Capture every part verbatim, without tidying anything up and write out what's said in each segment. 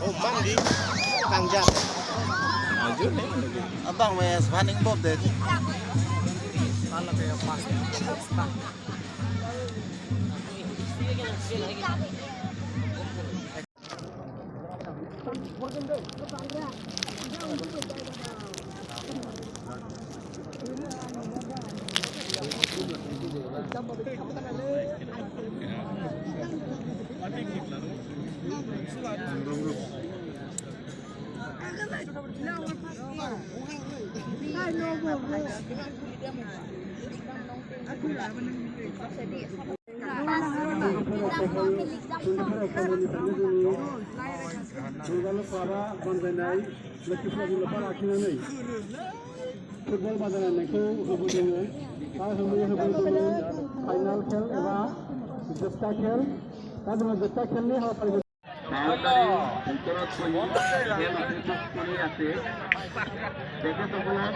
Oh, mandi. Kangjak. Abang mes paning bob deh. Football bajan nangko hubu dungo. Ta hubu hubu dungo. Final khel eba jesta khel. Ta dungo jesta khel ni ha pari. Boundary ভিতৰত পৰি খেল উপভোগ কৰি আছে। তেখেতসকলক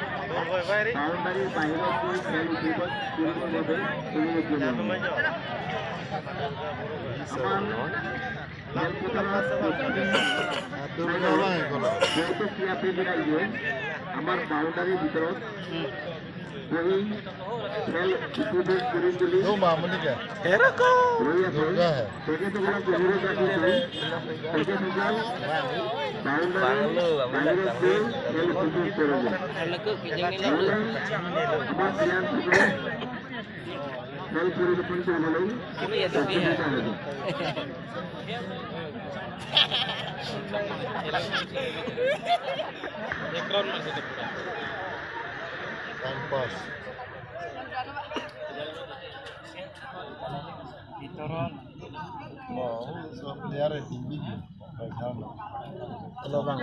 বাউণ্ডাৰীৰ বাহিৰত গৈ খেল উপভোগ কৰিবৰ বাবে অনুৰোধ জনালোঁ। আমাৰ খেলপথাৰত প্ৰতি চাইডৰ বহুতো ক্ৰীড়াপ্ৰেমী ৰাইজে আমাৰ বাউণ্ডাৰীৰ ভিতৰত বহি খেল উপভোগ কৰিম বুলি ৰৈ আছে। তেখেতসকলক অনুৰোধ ৰাখিছোঁ, তেখেতসকল বাউণ্ডাৰী বাহিৰত গৈ খেল উপভোগ কৰিব। নহ'লে আমাৰ প্লেয়াৰসকলে খেল পৰিৱেশন কৰিবলৈ অসুবিধা হ'ব। Time pass. Oh, so player tinggi. Hello, Bang.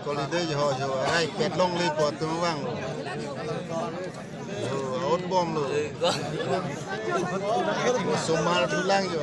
Kali dei jo jo, ai pet longle po atum vang. Jo, out bom lo. Sumar thulang jo.